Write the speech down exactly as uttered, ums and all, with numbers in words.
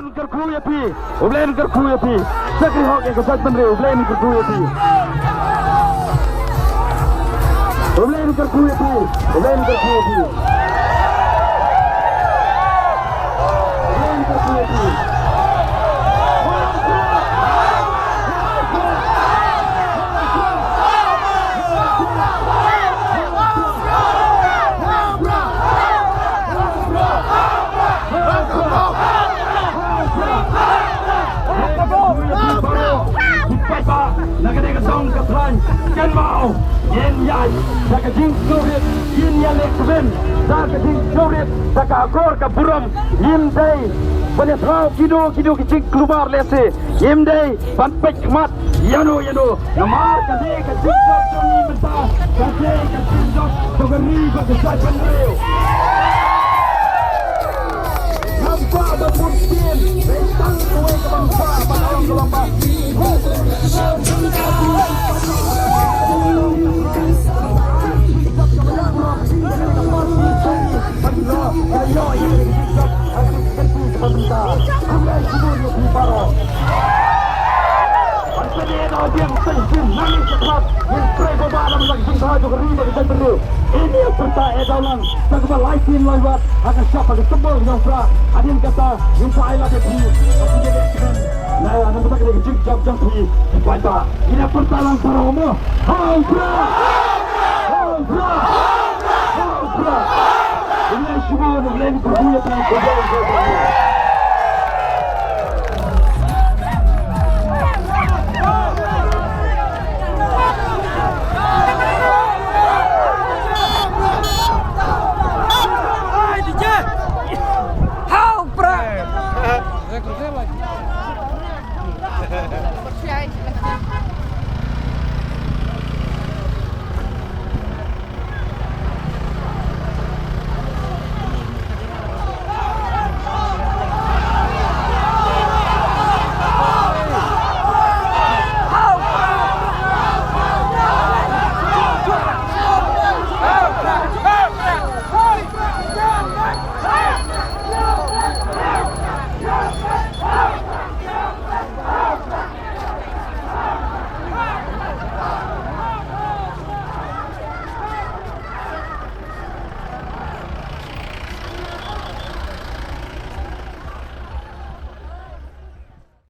Kyrkhu ïa phi, U Blei un kyrkhu ïa phi. Shakri hok ïa ka jaitbynriew, U Blei un kyrkhu ïa phi. U Blei un kyrkhu ïa phi, U Blei un kyrkhu ïa phi. U Blei un kyrkhu ïa phi. Na kane ka song ka thrang, kynmaw, ngin ïaid da ka jingsngewrit, ngin ïaleh kmen da ka jingsngewrit, da ka akor ka burom, ngim dei ban ïathaw kino kino ki jingkulmar lehse, ngim dei ban peit khmat ïano ïano. Namar kane ka jingjop jong ngi mynta ka dei ka jingjop jong ka ri bad ka jaitbynriew. Namar ba bun sien dei tang kawei ka bangsa ba ong ka bangsa. Ini yang serta edalang tak kaba lai tin lai wat. Akan siapa ke tebal yang pra. Adin kata yang pra ila dia phi. Aku jadi keren. Nah, nampak dia jing jam jam phi. Baca. Ini pertalang para umur. Hau pra. Hau pra. Hau pra. Ini semua boleh diperbuat.